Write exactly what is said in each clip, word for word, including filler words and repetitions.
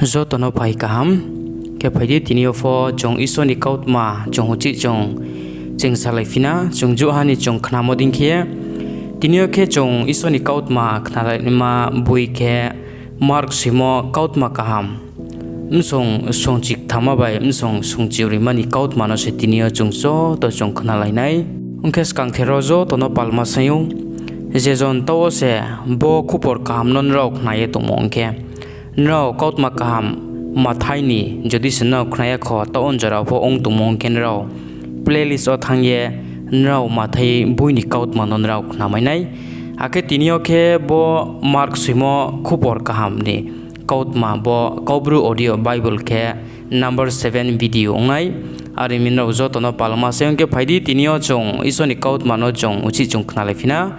Joto no phai kaham. Khe phai di, tini yo pho chung Isor ni kautma chung uchih chung, chung salai phi na, chung jouhha ni chung khnamo dei khe. Tini yo khe chung Isor ni kautma khnalaima boi khe Mark soimo kautma kaham, bsong sungchi kthama bai bsong sungchi broima ni kautma no se tini yo chung joto chung khnalai nai. Ong khe skangther wo joto no palma saing ou, je jon taoh wo se bo khupor kaham no nrao khna ye tongmo ong khe, nrao kautma kaham Mathai ni, jodi se nrao khna ya kho, taoh wo jora pho ong tongmo ong khe nrao playlist wo thanng ye nrao Mathai boi ni kautma no nrao khnamai nai. Akhe tini yo khe bo Mark soimo khupor kaham ni kautma bo Kaubru audio Bible khe number seven video ong nai. Are mi nrao joto no palma se ong khe phai di, tini yo chung Isor ni kautma no chung uchih chung khnalai phi na.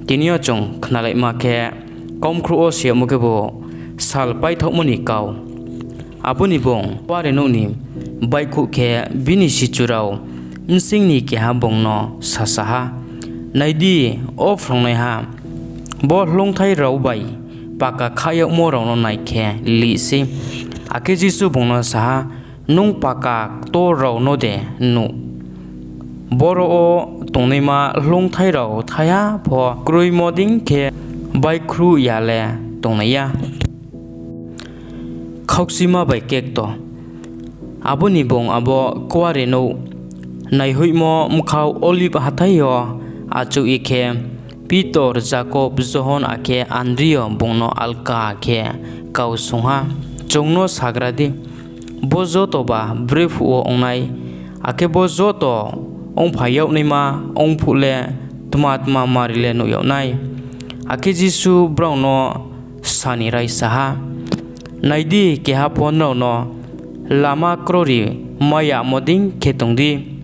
Tini yo chung khnalaima khe, kaumkhrouh wo se yagmo khebu sal paithaohmo ni kau. Abo ni bung Kuarenouh ni baihkhouh khe bini sichu rao bsing ni keha bung no sasa ha, Nai di, o phrungnaiha, bo hloungthai rao bai paka khah yagmo rao no nai khe lih sei. Akhe Jisu bung no sa ha, Nung paka ktor rao no de nuh? Boro wo tongnaima hloungthai rao thaiha pho kroimo dei khe baihkhruh ya le tongnai ya. Khaukchima bai Kekto. Abo ni bung abo Kuarenouh naihoihmo bkha Olive hathái yo achouh ye khe, Pitor, Jakob, Johon akhe Andrio bung no alka khe kau swunng ha, Chung no sagra di, bo jotoba brephuh wo ong nai? Akhe bo joto ongphai yag naima ong phuh le tma tma mari le nuh yag nai? Akhe Jisu brao no sa ni raisa ha, Nai di, keha pho nrao no lama krori mai yamo dei khe tong di.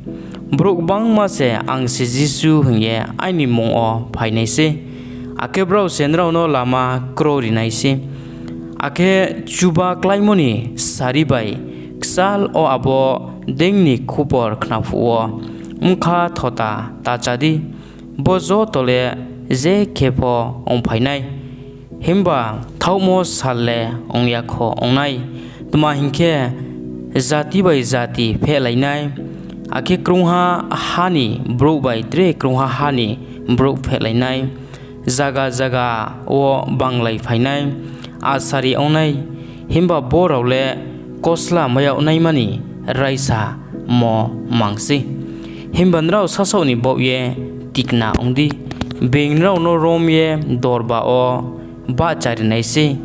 Brouh gbangma se, ‘Ang se Jisu’ hing ye aini mmung wo phai nai sei, akhe brao se nrao no lama krori nai sei. Akhe chuba kláimo ni sari bai kchal wo abo dei ni khupor khna phuh wo bkha thota ta chá di, bo joto le je khe pho ongphai nai, himba thaohmo sal le ong ya kho ong nai. Tma hing khe, jati bai jati phehlai nai, akhe krungha ha ni brouh bai tre krungha ha ni brouh phehlai nai, zaga zaga wo banglaphai nai, asari ong nai. Himba bo rao le kosla mai yag naima ni raisamo mang sei. Himba nrao sasaoh ni baoh ye tikna ong di. Being nrao no rom ye dorba wo bahchari nai sei,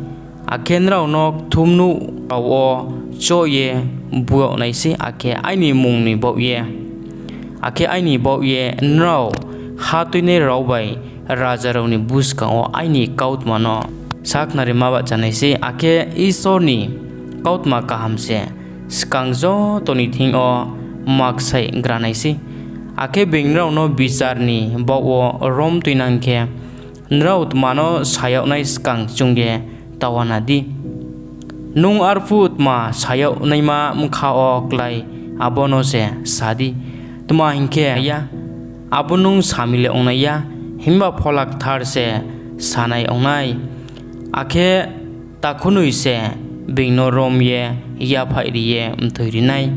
akhe nrao no Kthumnouh rao wo choh ye bu yag nai sei, akhe aini mmung ni baoh ye, akhe aini baoh ye nrao hatuinai rao bai raja rao ni buskang wo aini kautma no sakhnari ma bahcha nai sei, akhe Isor ni kautma kaham se skang joto ni thing yo maksaihgra nai sei. Akhe being nrao no bichar ni baoh wo rom tuinang khe, nrao tma no sa yag nai skang choung ye ta uana di. Nung arphuh tma sa yag naima bkha wo klái, abo no se sa di. Tma hing khe, ya, abo nung sa mi le ong nai ya, himba Phola Kthar se sanai ong nai. Akhe takhunoi se being no rom ye yaphaihri ye mthoiri nai.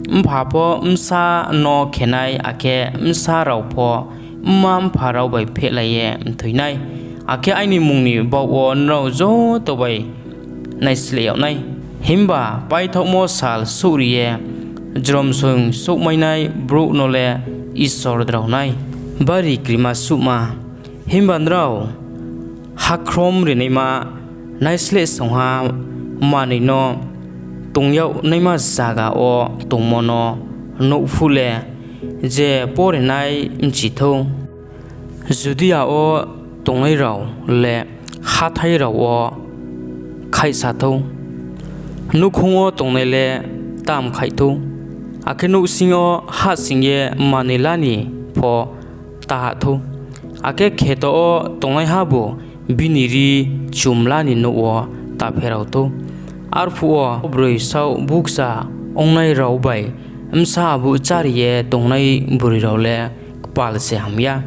Mpha pho bsa no khe nai, akhe bsa rao pho mma-mpha rao bai phehlai ye mthoi nai. Akhe aini mmung ni baoh wo nrao joto bai naisleh yag nai. Himba paithaohmo sal souhri ye jromsoing souhmainai brouh no le Isor drao nai. Bari Krima Suhma. Himba nrao hakhromrinaima naisleh songha manoi no tong yag naima zaga wo tongmo no nuh phuh le, je porenai bchi thou, Judia wo tongnai rao le hathái rao wo khaihsa thou, nouhkhoung wo tongnai le ta mkhaih thou, akhe nouhsing yo hahsoing ye manoi la ni pho ta hah thou, akhe kheto wo tongnaihabu bini rri chumla ni nouh wo ta pherao thou. Arphuh wo broi saoh bukcha ongnai rao bai bsa abu chári ye tongnai broi rao le kpal se ham ya.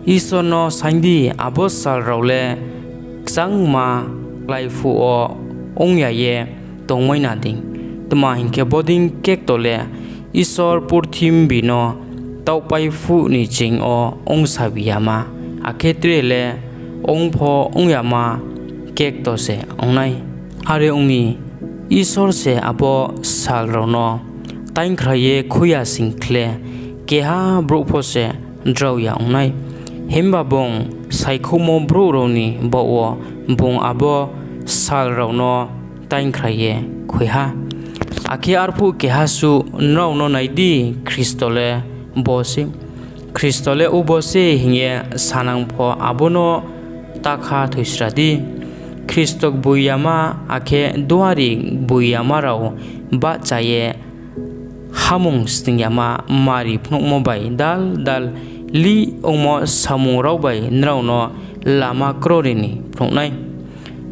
Isor no saing di, abo sal rao le kchangma klái phuh wo ong ya ye tongmaina dei. Tma hing khe, bodei kekto le Isor purthimbi no taohpai phuh ni nching yo ongsabi yama, akhe tre le ong pho ong yama kekto se ong nai. Are ong mi, Isor se abo sal rao no tainngkhrai ye khui ya sing khle, keha brouh pho se drao ya ong nai. Himba bung saikhouhmo brouh rao ni baoh wo bung abo sal rao no tainngkhrai ye khui ha. Akhe arphuh keha suh nrao no nai di, Khristo le bo sei, Khristo le ubo sei hing ye sanang pho, abo no ta kha thoisra di. Khristo gboi yama akhe duari gboi yama rao bahcha ye hamung sning yama mari phnuhmo bai dal dal lih ongmo samung rao bai nrao no lama kroi ri ni phnuh nai.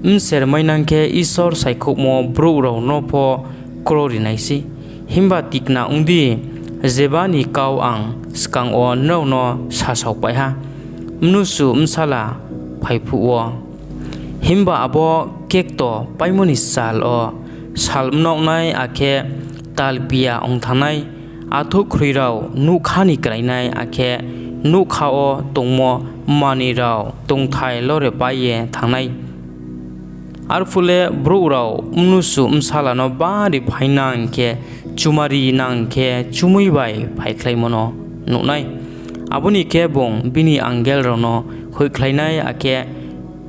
Mser mainang khe Isor saikhouhmo brouh rao no pho kroi ri nai sei. Himba tikna ong di, jeba ni kau ang skang wo nrao no sasaopai ha, Mnusu Bsala phai phuh wo. Himba abo kekto paimo ni sal wo sal mnaoh nai, akhe talpia ong thanng nai, athuhkhroi rao nougkha ni krainai, akhe nougkha wo tongmo manoi rao tongthai lorepai ye thanng nai. Arphuh le brouh rao Mnusu Bsala no bari phaingnang khe, chumarinang khe, chumui bai phaikhlaimo no nuh nai. Abo ni khe, bung bini angel rao no hoihkhlai nai, akhe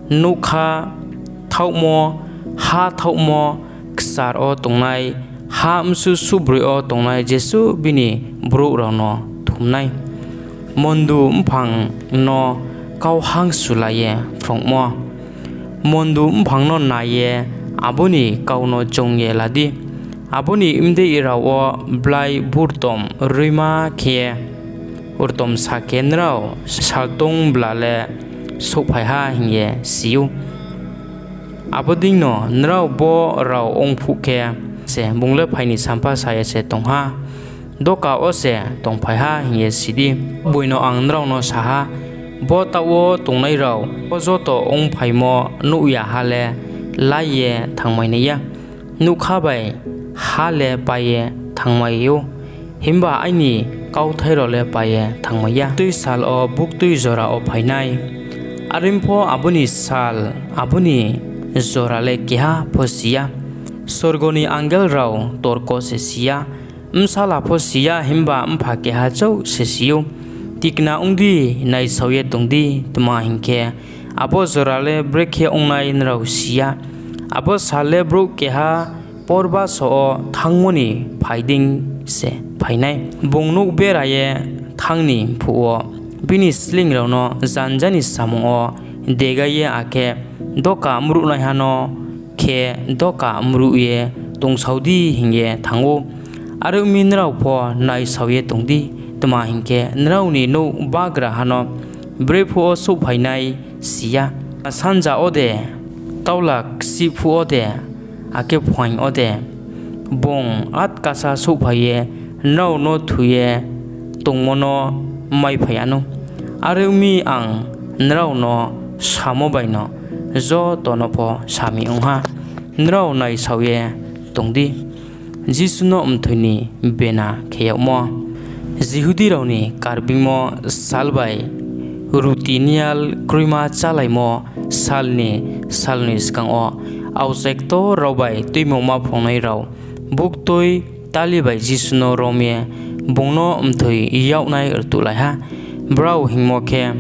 nougkha thaohmo, ha thaohmo, kchar wo tongnai, ha bsuh suhbroi yo tongnai jesuh bini brouh rao no thum nai. Mondu mphang no kauhang sulai ye phrungmo. Mondu mphang no nai ye abo ni kau no choung ye la di. Abo ni bdeih rao wo blai burtom ruima khe ye rtom sa khe, nrao saltung bla le souhphai ha hing ye si ou. Abo deino nrao bo rao ong phuh khe se, bung le phai ni sampha sa ye se tong ha, doka wo se tongphai ha hing ye si di. Gboi no ang nrao no sa ha, bo taoh wo tongnai rao bo joto ongphaimo nuh ya ha le lái ye thanngmai nai ya, nougkha bai ha le pai ye thanngmai ou, himba aini kauthai rao le pai ye thanngmai ya. Buktui sal wo buktui jora wo phai nai, are pho abo ni sal, abo ni jora le keha pho si ya, sorgo ni angel rao torko se si ya, Bsala pho si ya, himba Mpha keha chouh se si ou. Tikna ong di, naisao ye tong di, tma hing khe, abo jora le brekhe ong nai nrao si ya. Abo sal le brouh keha porbaso wo thanngmo ni phai dei se phai nai. Bung nouh bera ye thanng ni phuh wo, bini sleing rao no janja ni samung wo degai ye, akhe doka mruhnaiha no khe doka mruh ye tongsao di hing ye thanng ou. Are ong mi, nrao pho naisao ye tong di, tma hing khe, nrao ni nouh bagraha no brephuh wo souhphai nai si ya, sanja wo de, taula ksih phuh wo de, akhe phuaing wo de, bung atkasa souhphai ye nrao no thoi ye tongmo no maiphai anou. Are ong mi, ang nrao no samo baino joto no pho sa mi ong ha, nrao naisao ye tong di. Jisu no Mthoi ni Bena Khe Yagmo Jihudi rao ni Karbeingmo sal bai Ruti Nial Kroima Chálaimo sal ni salnoi skang wo, aokchai ktor rao bai Tuimungma phrungnai rao buktui tali bai Jisu no rom ye bung no mthoi yagnai rtuhlai ha. Brao hingmo khe,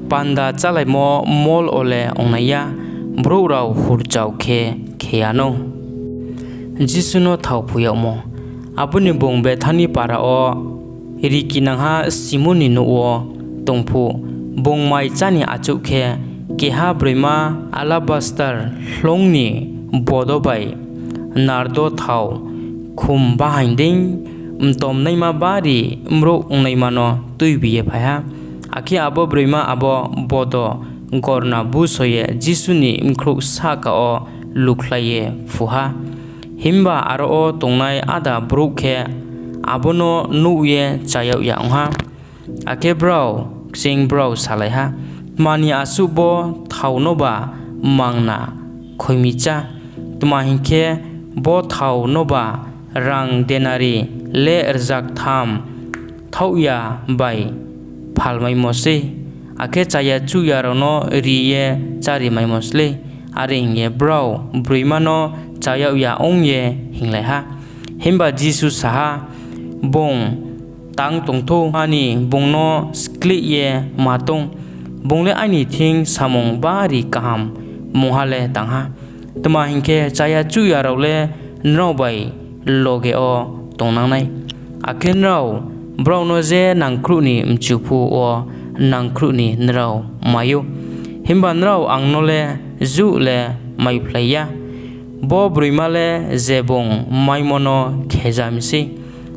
Panda chálaimo mol wo le ong nai ya, brouh rao hurchao khe khe anou. Jisu no Thao Phu Yagmo Abo ni bung Bethani para wo rikinangha Simon ni nouh wo tong phuh, bung mai chá ni achouh khe, keha broima alabastar hloung ni bodo bai nardo thao khum bahaing dei mtomnaima bari mrouh ongnaima no tuibi ye phai ha. Akhe abo broima abo bodo gorna buso ye Jisu ni bkhrouh sahka wo lukhlai ye phu ha. Himba aro wo tongnai áda brouh khe abo no nuh ye cha yag ya ong ha. Akhe brao kching brao salai ha, Tma ni asuh bo thao noba mangna khui mi chá? Tma hing khe, bo thao noba rang denari le rza ktham thaoh ya bai phalmaimo sei, akhe chaya-chuhya rao no ri ye chárimaimo slei. Are hing ye brao broima no cha yag ya ong ye hinglai ha. Himba Jisu sa ha, Bung tang tong thou, ani bung no skleih ye ma tong; bung le aini thing samung bari kaham mungha le tang ha. Tma hing khe, chaya-chuhya rao le nrao bai loge wo tongnang nai, akhe nrao brao no je nangkhruh ni mchu phuh wo nangkhruh ni nrao mai ou. Himba nrao ang no le juh le maiphlai ya. Bo broima le je bung maimo no kheja mi sei,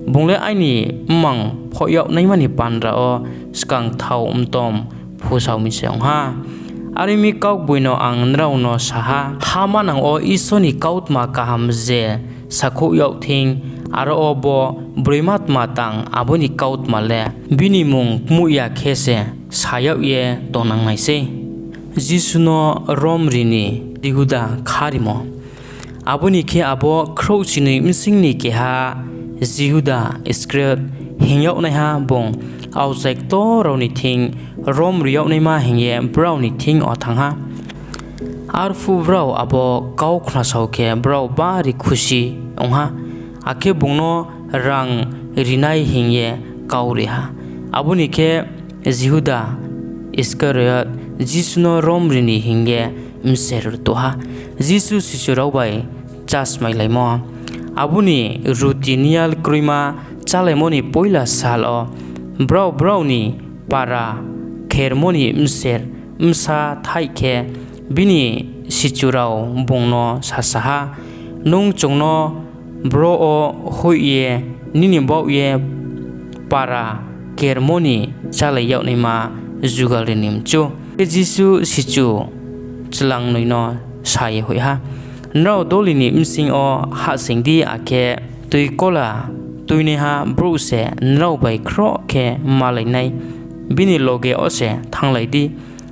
bung le aini mmang phoh yag naima ni bandra wo skang thao mtom phusao mi se ong ha. Are ong mi, kaugboino ang nrao no sa ha, ha manang wo Isor ni kautma kaham je sakhouh yag thing, aro wo bo broima tma tang, abo ni kautma le bini mmung kmuh ya khe se sa yag ye tongnang nai sei. Jisu no Rom ri ni Jihuda Kharimo Abo ni khe abo khrouhchingnoi bsing ni keha, Jihuda Iskariot hing yagnaiha, bung aokchai ktor rao ni thing rom ri yag naima hing ye brao ni thing yo thanng ha. Arphuh brao abo kau khnasao khe, brao bari khusi ong ha, akhe bung no rang ri nai hing ye kau ri ha. Abo ni khe Jihuda Iskariot, Jisu no rom ri ni hing ye mser rtuh ha. Jisu sichu rao bai Chásmailaimo Abo ni ruti nial kroima chálaimo ni poila sal wo, brao brao ni para khermo ni mser bsa thaih khe, bini sichu rao bung no sasa ha, Nung chung no bro wo hoih ye nini baoh ye para khermo ni chálai yag naima jugalri ni mchu. Akhe Jisu sichu chlangnoi no sa ye hoih ha, Nrao doli ni bsing yo hahsoing di, akhe toikola tuinaiha brouh se nrao bai khroh khe malai nai, bini loge wo se thannglai di.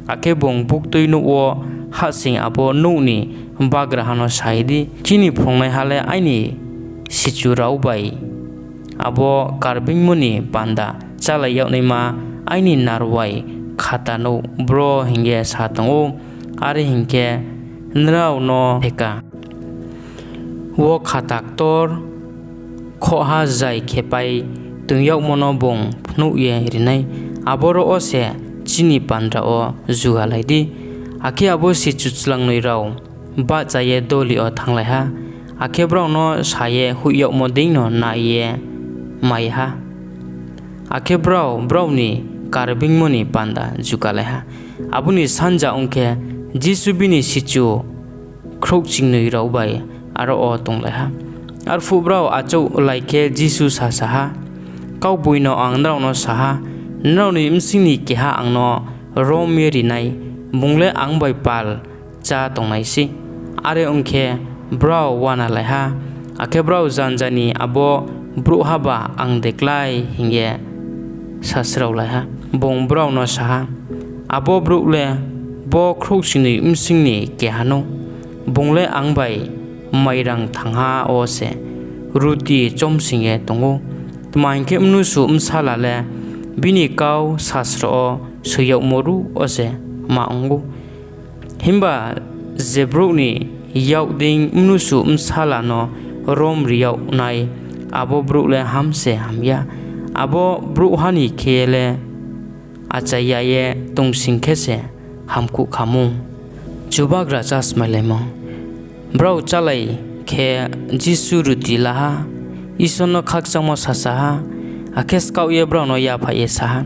Akhe bung buktui nouh wo hahsoing abo nouh ni bagraha no sa ye di, ‘Chini phrungnaiha le aini sichu rao bai abo karbeingmo ni panda chálai yag naima aini narwai khata nouh bro’ hing ye sa tong ou. Are hing khe, nrao no theka wo khata ktor khohha zai khepai toing yagmo no bung phnuh ye ri nai. Aboro wo se chini bandra wo jugalai di. Akhe abo sichu chlangnoi rao bahcha ye doli yo thannglai ha, akhe brao no sa ye hoih yagmo deino nai ye mai ha, akhe brao brao ni karbeingmo ni panda jugalai ha. Abo ni sanja ong khe, Jisu bini sichu khrouhchingnoi rao bai aro wo tonglai ha. Arphuh brao achouhlai khe Jisu sasa ha, Kaugboino ang nrao no sa ha, nrao ni bsing ni keha ang no rom ye ri nai, bung le ang bai pal chá tongnai sei. Are ong khe, brao uanalai ha, akhe brao janja ni abo brouhhaba ang de klái hing ye sasraolai ha. Bung brao no sa ha, Abo brouh le bo khrouhchingnoi bsing ni keha nou. Bung le ang bai mairang thangha wo se ruti chomsoing ye tong ou. Tma hing khe, Mnusu Bsala le bini kau sasro wo soi yagmo ruh wo se ma ong ou. Himba je brouh ni yak dei Mnusu Bsala no rom ri yag nai, abo brouh le ham se ham ya. Abo brouhha ni khe ye le achai ya ye tongsoing khe se hamkuh kha mu. Chubagra Chásmailaimo Brao chálai khe, Jisu ruti la ha, Isor no khakchangmo sasa ha, akhe skaoh ye brao no yaphaih ye sa ha,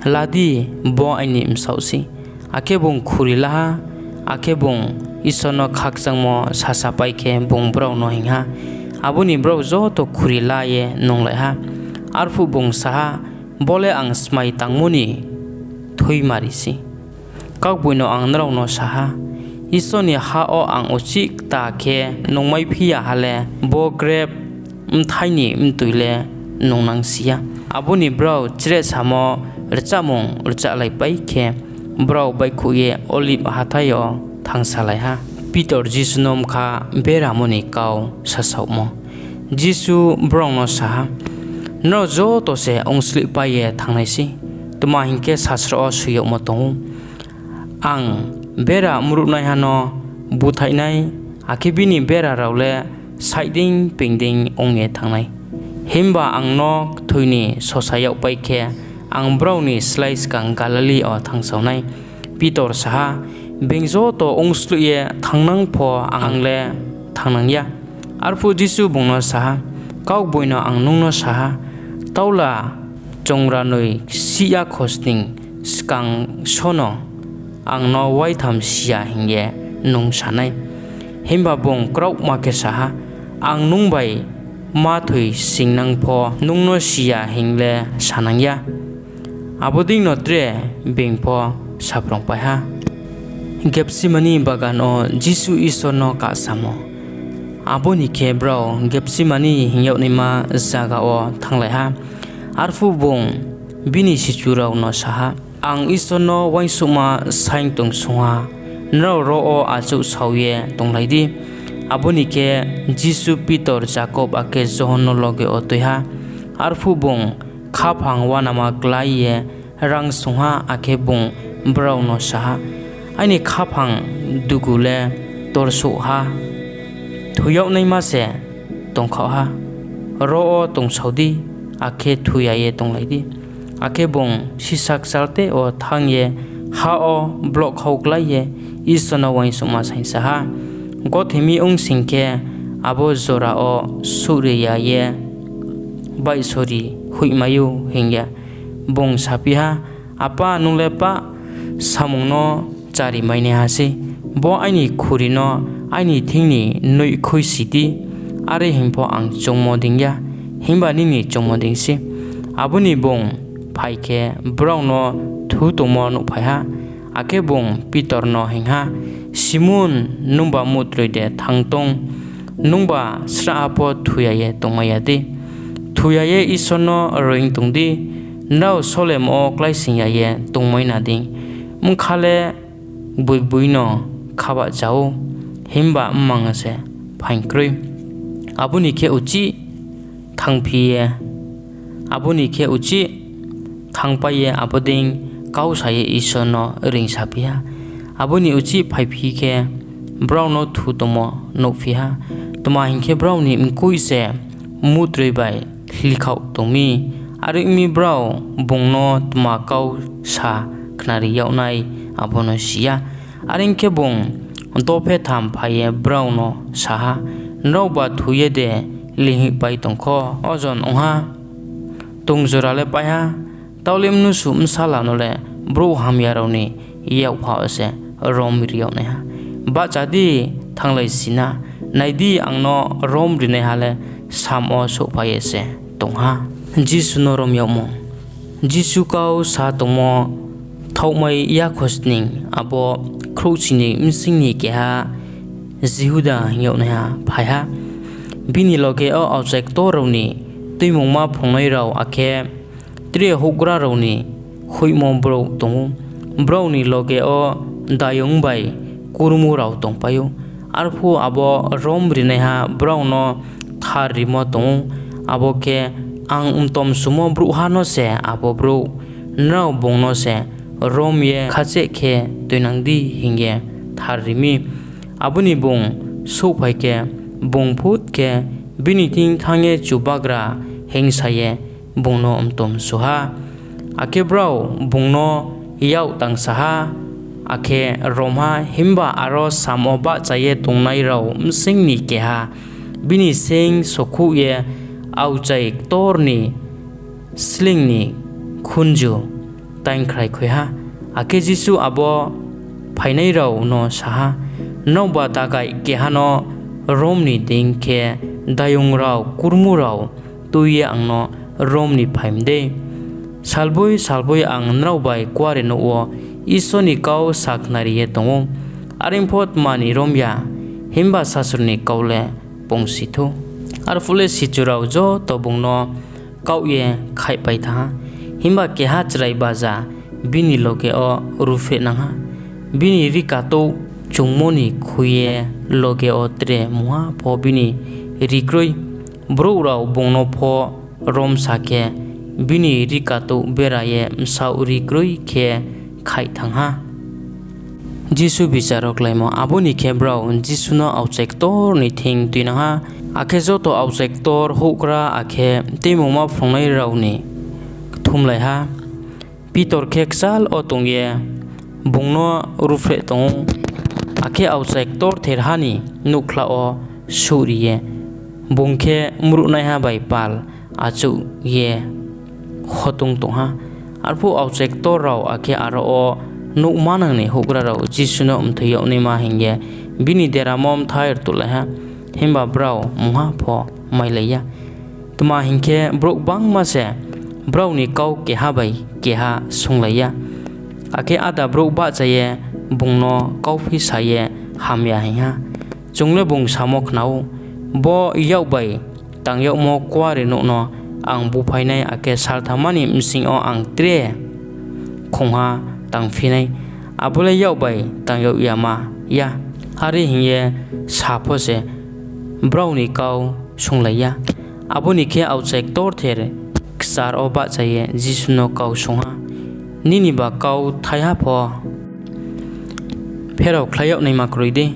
La di, bo aini bsaoh sei. Akhe bung khuri la ha, akhe bung Isor no khakchangmo sasapai khe, bung brao no hing ha. Abo ni brao joto khuri la ye nunglai ha. Arphuh bung sa ha, Bo le ang smai tangmo ni thui mari sei. Kaugboino ang nrao no sa ha, Isor ni ha wo ang uchih kta khe nungmaiphi ya ha le, bo grep bthai ni mtoi le nungnang si ya. Abo ni brao chréhsamo rchamung rchahlaipai khe, brao baihkhouh ye Olib hathái yo thanngsalai ha. Pitor Jisu no Bkha Beramo ni Kau Sasaohmo Jisu brao no sa ha, Nrao joto se ongsloihpai ye thanng nai sei; tma hing khe, sasro wo soi yagmo tong ou, ‘Ang bera mruhnaiha no búthaih nai, akhe bini bera rao le saih dei peing dei ong ye thanng nai.’ Himba ang no kthoi ni sosa yagpai khe, ang brao ni slái skang Galili yo thanngsao nai. Pitor sa ha, Being joto ongsloih ye thanngnang pho ang le thanngnang ya. Arphuh Jisu bung no sa ha, Kaugboino ang nung no sa ha, taula chongra noi ksih yakhosning skang sóno ang no waitham si ya hing ye nung sa nai. Himba bung kraohma khe sa ha, Ang nung bai ma thoisoingnang pho nung no si ya hing le sanang ya. Abo deino tre being pho saphrungpai ha. Gethsemani Bagan wo Jisu Isor no Kahsamo Abo ni khe brao Gethsemani hing yag naima zaga wo thannglai ha. Arphuh bung bini sichu rao no sa ha, Ang Isor no uaingsouhma saing tong song ha, nrao ro wo achouhsao ye tonglai di. Abo ni khe Jisu Pitor, Jakob akhe Johon no loge wo tui ha. Arphuh bung khaphang uanama klái ye rang snung ha, akhe bung brao no sa ha, Aini khaphang dugu le torsouh ha, thoi yag naima se tongkhaoh ha. Ro wo tongsao di, akhe thoi ya ye tonglai di. Akhe bung sisá kchalteh wo thanng ye ha wo blokhau klái ye Isor no uaingsouhma saingsa ha. Gothe mi ong sing khe, abo jora wo souhri ya ye baihsori hoihmai ou, hing ye bung saphi ha, Apa, nung le pah samung no chárimainaiha sei; bo aini khuri no aini thing ni noih khuisi di. Are hing pho ang choungmo dei ya, himba nini choungmo dei sei. Abo ni bung phai khe, brao no thu tongmo nuhphai ha. Akhe bung Pitor no hing ha, Simon, nungba mutroi de thanng tong? Nungba srahha pho thoi ya ye tongmai ya dei? Thoi ya ye Isor no reing tong di. Nrao solemo wo kláisoing ya ye tongmai na dei, bkha le gboigboi no khabahcha ou, himba mmang se phaing kroi. Abo ni khe uchih thanngphi ye, abo ni khe uchih thanngpai ye abo dei kau sa ye Isor no reingsaphi ha. Abo ni uchih phaiphi khe, brao no thu tongmo nuhphi ha; tma hing khe, brao ni mkoih se mutroi bai hlikhaoh tong mi. Are ong mi, brao bung no tma kau sa khnari yag nai, abo no si ya. Are ong khe, bung dophetham phai ye brao no sa ha, Nraoba thoi ye de linghoihpai tong kho? Ojon ong ha, tong jora le pai ha. Taoh le Mnusu Bsala no le brouh hamya rao ni yakpha wo se rom ri yag nai ha. Bahcha di, thannglai si na; nai di, ang no rom rinaiha le samm wo souhphai ye se tong ha. Jisu no Rom Yagmo Jisu kau sa tongmo thaohmai yakhosning, abo khrouhchingnoi bsing ni keha Jihuda hing yagnaiha phai ha. Bini loge wo aokchai ktor rao ni Tuimungma phrungnai rao, akhe tre houhgra rao ni hoihmo brouh tong ou. Brao ni loge wo dayong bai kurmu rao tongpai ou. Arphuh abo rom rinaiha brao no thar rimo tong ou, abo khe, Ang mtomsumo brouhha no se abo brouh, nrao bung no se rom ye khasaih khe tuinang di, hing ye thar ri mi. Abo ni bung souhphai khe, bung phut khe bini thing thanng ye Chubagra hingsa ye bung no mtomsu ha. Akhe brao bung no yak tangsa ha, akhe rom ha. Himba aro samm wo bahcha ye tongnai rao bsing ni keha bini seing sokhouh ye aokchai ktor ni sleing ni khunju tainngkhrai khui ha. Akhe Jisu abo phainai rao no sa ha, Nraoba dagai keha no rom ni dei khe, dayong rao, kurmu rao tui ye ang no rom ni phai mdei? Salboi salboi ang nrao bai kuarenouh wo Isor ni kau sakhnari ye tong ou, are pho tma ni rom ya? Himba sasro ni kau le pungsi thou. Arphuh le sichu rao joto bung no kaoh ye khaihpai thanng ha. Himba keha chrai baja bini loge wo ruhphehnang ha. Bini rikatouh chungmo ni khui ye loge wo tre mungha pho bini ri kroi. Brouh rao bung no pho romsa khe, bini ri katouh bera ye bsaoh ri kroi khe khaih thanng ha. Jisu Bichar wo Kláimo Abo ni khe brao Jisu no aokchai ktor ni thing tuinang ha. Akhe joto aokchai ktor, houhgra, akhe Tuimungma phrungnai rao ni kthumlai ha. Pitor khe kchal wo tong ye bung no ruhphreh tong ou. Akhe aokchai ktortherha ni nouhkhla wo souhri ye, bung khe mruhnaiha bai pal achouh ye hotung tong ha. Arphuh aokchai ktor rao akhe aro wo nouh manang ni houhgra rao Jisu no mthoi yag naima hing ye bini deramo bthai rtuhlai ha, himba brao mungha pho mailai ya. Tma hing khe, brouh gbangma se brao ni kau keha bai keha swunglai ya. Akhe áda brouh bahcha ye bung no kauphi sa ye hamya hing ha, Chung le bung samo khna ou, ‘Bo yak bai tang yagmo Kuarenouh no ang búphai nai, akhe saltham ni bsing yo ang tre khongha tangphi nai, abo le yak bai tang yag yama ya.’ Are hing ye sa pho se brao ni kau swunglai ya. Abo ni khe aokchai ktorther kchar wo bahcha ye Jisu no kau swunng ha, Niniba kau thaiha pho pheraokhlai yag naima kroi dei?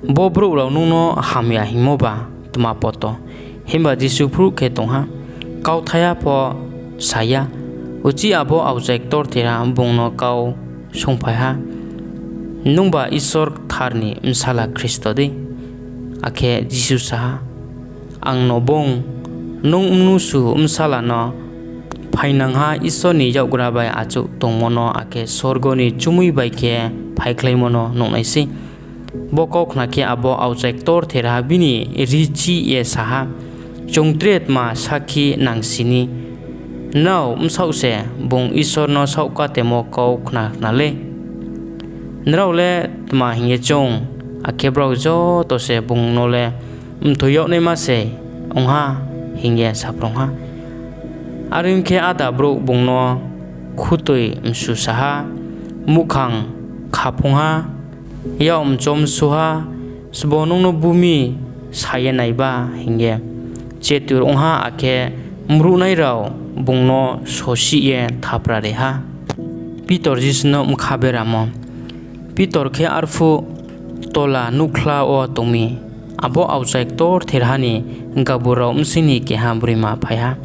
Bo brouh rao nung no hamya hingmoba tma poto? Himba Jisu phruh khe tong ha, kau thaiha pho sa ya. Uchih abo aokchai ktortherha bung no kau swunngphai ha, Nungba Isor kthar ni Bsala Khristo dei? Akhe Jisu sa ha, Ang no bung, nung Mnusu Bsala no phaingnangha Isor ni yakgra bai achouh tongmo no, akhe sorgo ni chumui bai khe phaikhlaimo no nuh nai sei. Bo kau khna khe, abo aokchai ktortherha bini rri chih ye sa ha, Chung tre tma sakhi nangsi ni? Nrao bsaoh se bung Isor no saohkatemo kau khna khna lei. Nrao le tma hing ye choung? Akhe brao joto se bung no le mthoi yag naima se ong ha hing ye saphrung ha. Are ong khe, áda brouh bung no khutoi msusa ha, muhkhang khaphung ha, yak mchomsu ha, Sbo nung no bu mi, sa ye naiba? hing ye chetur ong ha. Akhe mruhnai rao bung no sosih ye thaprari ha. Pitor Jisu no Bkha Beramo Pitor khe arphuh tola nouhkhla wo tong mi. Abo aokchai ktortherha ni gabu rao bsing ni keha broima phai ha.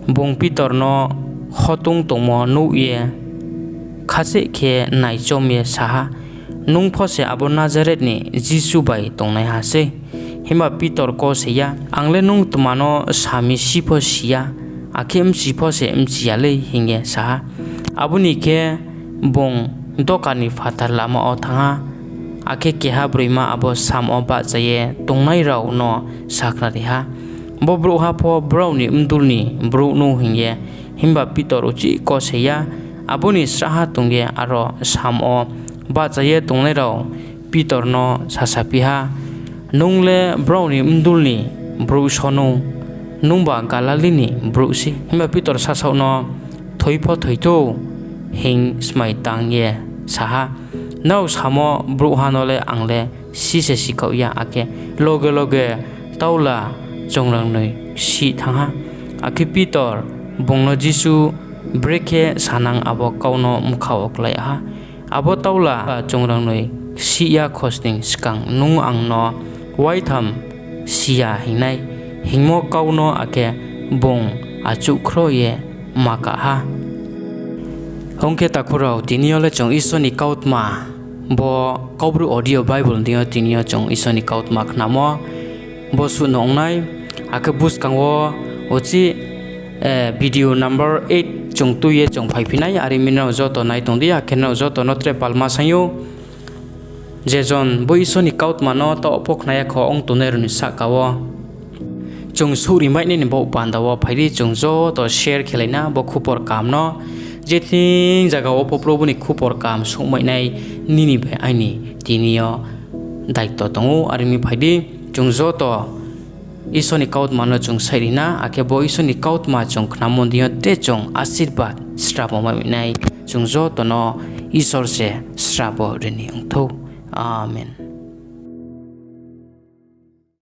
Bung Pitor no hotung tongmo nuh ye khaseh khe naichom ye sa ha, Nung pho se abo Nazareth ni Jisu bai tongnaiha sei. Himba Pitor kau se ya, Ang le nung tma no sa mi si pho si ya, akhe bchi pho se bchi ya lei, hing ye sa ha. Abo ni khe bung doka ni phathar lama wo thanng ha, akhe keha broima abo samm wo bahcha ye tongnai rao no sakhnari ha, Bo brouhha pho brao ni bdul ni brouh nou hing ye. Himba Pitor uchih kau se ya, abo ni srahha tong ye aro samm wo bahcha ye tongnai rao Pitor no sasaphi ha, Nung le brao ni bdul ni brouh so nou, nungba Galili ni brouh sei. Himba Pitor sasaoh no thoi pho thoi thou hing smai tang ye sa ha, Nrao samo brouhha no le ang le si se sikhaoh ya. Akhe loge loge taula chungrangnoi sih thanng ha. Akhe Pitor bung no Jisu brekhe sanang abo kau no bkha wo klái yag ha. Abo taula chungrangnoi sih ya khosning skang nung ang no waitham si ya hing nai, hingmo kau no akhe bung achouhkhroh ye ma kah ha. Ong khe takhu rao, tini yo le chung Isor ni kautma, bo Kaubru Audio Bible ni deing yo tini yo chung Isor ni kautma khnamo, bo suh no ong nai. Akhe buskang wo uchih video number eight chung tui ye chung phaiphi nai, are mi nrao joto nai tong di, akhe nrao joto no tre palma saing ou. Je jon bo Isor ni kautma no taoh pho khna ya kho ong tongnai rao ni sahka wo, chung souhri mai nai ni baoh panda wo phai di, chung joto share khelai na bo khupor kaham no. Je thing zaga wo pho Probu ni khupor kaham souhmai nai nini bai aini tini yo daito tong ou. Are mi phai di, chung joto Isor ni kautma no chung saihri na, akhe bo Isor ni kautma chung khnamo deing yo tre chung asirbad srabo mai nai, chung joto no Isor se srabo ri ni ong thou. Amen.